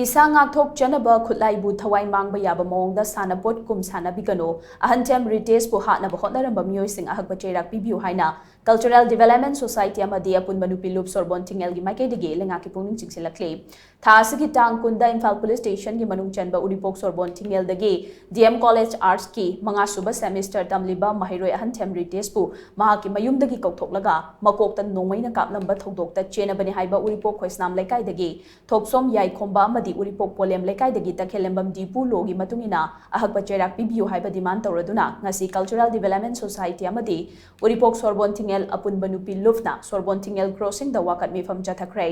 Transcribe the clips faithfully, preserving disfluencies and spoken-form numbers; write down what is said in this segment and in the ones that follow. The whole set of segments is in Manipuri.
ꯏꯁꯥ ꯉꯥꯛꯊꯣꯛꯆꯅꯕ ꯈꯨꯠꯂꯥꯏꯕꯨ ꯊꯋꯥꯏ ꯃꯥꯡꯕ ꯌꯥꯕ ꯃꯑꯣꯡꯗ ꯁꯥꯟꯅꯄꯣꯠ ꯀꯨꯝ ꯁꯥꯟꯅꯕꯤꯒꯅꯨ꯫ ꯑꯍꯟꯊꯦꯝ ꯔꯤꯇꯦꯁꯄꯨ ꯍꯥꯠꯅꯕ ꯍꯣꯠꯅꯔꯝꯕ ꯃꯤꯑꯣꯏꯁꯤꯡ ꯑꯍꯛꯄ ꯆꯩꯔꯥꯛ ꯄꯤꯕꯤꯌꯨ ꯍꯥꯏꯅ Cultural Development Society ꯑꯃꯗꯤ ꯑꯄꯨꯟꯕ ꯅꯨꯄꯤ ꯂꯨꯞ ꯁꯣꯔꯕꯣꯟ ꯊꯤꯡꯉꯦꯜꯒꯤ ꯃꯥꯏꯀꯩꯗꯒꯤ ꯂꯩꯉꯥꯛꯀꯤ ꯄꯨꯛꯅꯤꯡ ꯆꯤꯡꯁꯤꯜꯂꯛꯂꯤ꯫ ꯊꯥ ꯑꯁꯤꯒꯤ ꯇꯥꯡ ꯀꯨꯟꯗ ꯏꯝꯐꯥꯜ ꯄꯨꯂꯤꯁ ꯁ꯭ꯇꯦꯁꯟꯒꯤ ꯃꯅꯨꯡ ꯆꯟꯕ ꯎꯔꯤꯄꯣꯛ ꯁꯣꯔꯕꯣꯟ ꯊꯤꯡꯉꯦꯜꯗꯒꯤ D M College Artsꯀꯤ ꯃꯉꯥꯁꯨꯕ semester ꯇꯝꯂꯤꯕ ꯃꯍꯩꯔꯣꯏ ꯑꯍꯟꯊꯦꯝ ꯔꯤꯇꯦꯁꯄꯨ ꯃꯍꯥꯛꯀꯤ ꯃꯌꯨꯝꯗꯒꯤ ꯀꯧꯊꯣꯛꯂꯒ ꯃꯀꯣꯛꯇ ꯅꯣꯡꯃꯩꯅ ꯀꯥꯞꯂꯝꯕ ꯊꯧꯗꯣꯛꯇ ꯆꯦꯟꯅꯕꯅꯤ ꯍꯥꯏꯕ ꯎꯔꯤꯄꯣꯛ ꯈꯣꯏꯁꯅꯥꯝ ꯂꯩꯀꯥꯏꯗꯒꯤ ꯊꯣꯛꯁꯣꯝ ꯌꯥꯏꯈꯣꯝꯕ ꯑꯃꯗꯤ ꯎꯔꯤꯄꯣꯛ ꯄꯣꯂꯦꯝ ꯂꯩꯀꯥꯏꯗꯒꯤ ꯇꯈꯦꯜꯂꯦꯝꯕꯝ ꯗꯤꯄꯨ ꯂꯣꯒꯤ ꯃꯇꯨꯡ ꯏꯟꯅ ꯑꯍꯛꯄ ꯆꯩꯔꯥꯛ ꯄꯤꯕꯤꯌꯨ ꯍꯥꯏꯕ demand ꯇꯧꯔꯗꯨꯅ ꯉꯁꯤ Cultural Development Society ꯑꯃꯗꯤ ꯎꯔꯤꯄꯣꯛ ꯁꯣꯔꯕꯣꯟ ꯊꯤꯡꯉꯦꯜ ꯑꯄꯨꯟꯕ ꯅꯨꯄꯤ ꯂꯨꯞꯅ ꯁꯣꯔꯕꯣꯟ ꯊꯤꯡꯉꯦꯜ crossingꯗ ꯋꯥꯀꯠ ꯃꯤꯐꯝ ꯆꯠꯊꯈ꯭ꯔꯦ꯫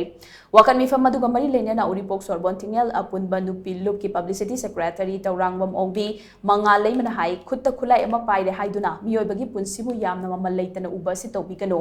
ꯋꯥꯀꯠ ꯃꯤꯐꯝ ꯑꯗꯨꯒ ꯃꯔꯤ ꯂꯩꯅꯅ ꯎꯔꯤꯄꯣꯛ ꯁꯣꯔꯕꯣꯟ ꯊꯤꯡꯉꯦꯜ ꯑꯄꯨꯟꯕ ꯅꯨꯄꯤ ꯂꯨꯞꯀꯤ publicity secretary ꯇꯧꯔꯥꯡꯕꯝ ꯑꯣꯡꯕꯤ ꯃꯉꯥꯜ ꯂꯩꯃꯅ ꯍꯥꯏ, ꯈꯨꯠꯇ ꯈꯨꯠꯂꯥꯏ ꯑꯃ ꯄꯥꯏꯔꯦ ꯍꯥꯏꯗꯨꯅ ꯃꯤꯑꯣꯏꯕꯒꯤ ꯄꯨꯟꯁꯤꯕꯨ ꯌꯥꯝꯅ ꯃꯃꯜ ꯂꯩꯇꯅ ꯎꯕ ꯑꯁꯤ ꯇꯧꯕꯤꯒꯅꯨ꯫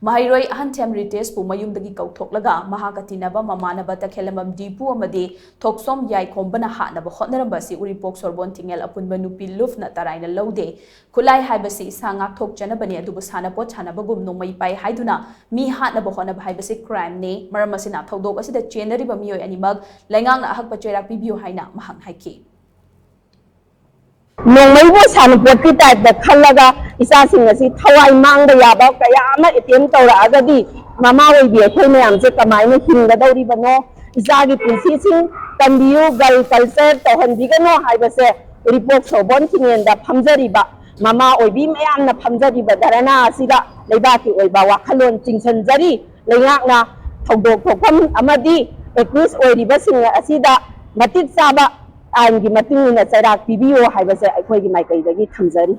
ꯃꯍꯩꯔꯣꯏ ꯑꯍꯟꯊꯦꯝ ꯔꯤꯇꯦꯁꯄꯨ ꯃꯌꯨꯝꯗꯒꯤ ꯀꯧꯊꯣꯛꯂꯒ ꯃꯍꯥꯛꯀ ꯇꯤꯟꯅꯕ ꯃꯃꯥꯟꯅꯕ ꯇꯈꯦꯜꯂꯝꯕꯝ ꯗꯤꯄꯨ ꯑꯃꯗꯤ ꯊꯣꯛꯁꯣꯝ ꯌꯥꯏꯈꯣꯝꯕꯅ ꯍꯥꯠꯅꯕ ꯍꯣꯠꯅꯔꯝꯕ ꯑꯁꯤ ꯎꯔꯤꯄꯣꯛ ꯁꯣꯔꯕꯣꯟ ꯊꯤꯡꯉꯦꯜ ꯑꯄꯨꯟꯕ ꯅꯨꯄꯤ ꯂꯨꯞꯅ ꯇꯔꯥꯏꯅ ꯂꯧꯗꯦ꯫ ꯈꯨꯠꯂꯥꯏ ꯍꯥꯏꯕꯁꯤ ꯏꯁꯥ ꯉꯥꯛꯊꯣꯛꯆꯅꯕꯅꯤ, ꯑꯗꯨꯕꯨ ꯁꯥꯟꯅꯄꯣꯠ ꯁꯥꯟꯅꯕꯒꯨꯝ ꯅꯣꯡꯃꯩ ꯄꯥꯏ ꯍꯥꯏꯗꯨꯅ ꯃꯤ ꯍꯥꯠꯅꯕ ꯍꯣꯠꯅꯕ ꯍꯥꯏꯕꯁꯤ crimeꯅꯤ꯫ ꯃꯔꯝ ꯑꯁꯤꯅ ꯊꯧꯗꯣꯛ ꯑꯁꯤꯗ ꯆꯦꯟꯅꯔꯤꯕ ꯃꯤꯑꯣꯏ ꯑꯅꯤꯃꯛ ꯂꯩꯉꯥꯛꯅ ꯑꯍꯛꯄ ꯆꯩꯔꯥꯛ ꯄꯤꯕꯤꯌꯨ ꯍꯥꯏꯅ ꯃꯍꯥꯛꯅ ꯍꯥꯏꯈꯤ꯫ ꯅꯣꯡꯃꯩꯕꯨ ꯁꯥꯟꯅꯄꯣꯠꯀꯤ typeꯇ ꯈꯜꯂꯒ ꯏꯆꯥꯁꯤꯡ ꯑꯁꯤ ꯊꯋꯥꯏ ꯃꯥꯡꯕ ꯌꯥꯕ ꯀꯌꯥ ꯑꯃ attempt ꯇꯧꯔꯛꯑꯒꯗꯤ ꯃꯃꯥ ꯑꯣꯏꯕꯤ ꯑꯩꯈꯣꯏ ꯃꯌꯥꯝꯁꯦ ꯀꯃꯥꯏꯅ ꯍꯤꯡꯒꯗꯧꯔꯤꯕꯅꯣ? ꯏꯆꯥꯒꯤ ꯄꯨꯟꯁꯤꯁꯤꯡ ꯀꯟꯕꯤꯌꯨ, gal culture ꯇꯧꯍꯟꯕꯤꯒꯅꯨ ꯍꯥꯏꯕꯁꯦ ꯎꯔꯤꯄꯣꯛ ꯁꯣꯔꯕꯣꯟ ꯊꯤꯡꯉꯦꯟꯗ ꯐꯝꯖꯔꯤꯕ ꯃꯃꯥ ꯑꯣꯏꯕꯤ ꯃꯌꯥꯝꯅ ꯐꯝꯖꯔꯤꯕ ꯙꯔꯅꯥ ꯑꯁꯤꯗ ꯂꯩꯕꯥꯛꯀꯤ ꯑꯣꯏꯕ ꯋꯥꯈꯜꯂꯣꯟ ꯆꯤꯡꯁꯤꯟꯖꯔꯤ꯫ ꯂꯩꯉꯥꯛꯅ ꯊꯧꯗꯣꯛ ꯊꯣꯛꯐꯝ ꯑꯃꯗꯤ accused ꯑꯣꯏꯔꯤꯕꯁꯤꯡ ꯑꯁꯤꯗ ꯃꯇꯤꯛ ꯆꯥꯕ ꯑꯥꯏꯟꯒꯤ ꯃꯇꯨꯡ ꯏꯟꯅ ꯆꯩꯔꯥꯛ ꯄꯤꯕꯤꯌꯨ ꯍꯥꯏꯕꯁꯦ ꯑꯩꯈꯣꯏꯒꯤ ꯃꯥꯏꯀꯩꯗꯒꯤ ꯊꯝꯖꯔꯤ꯫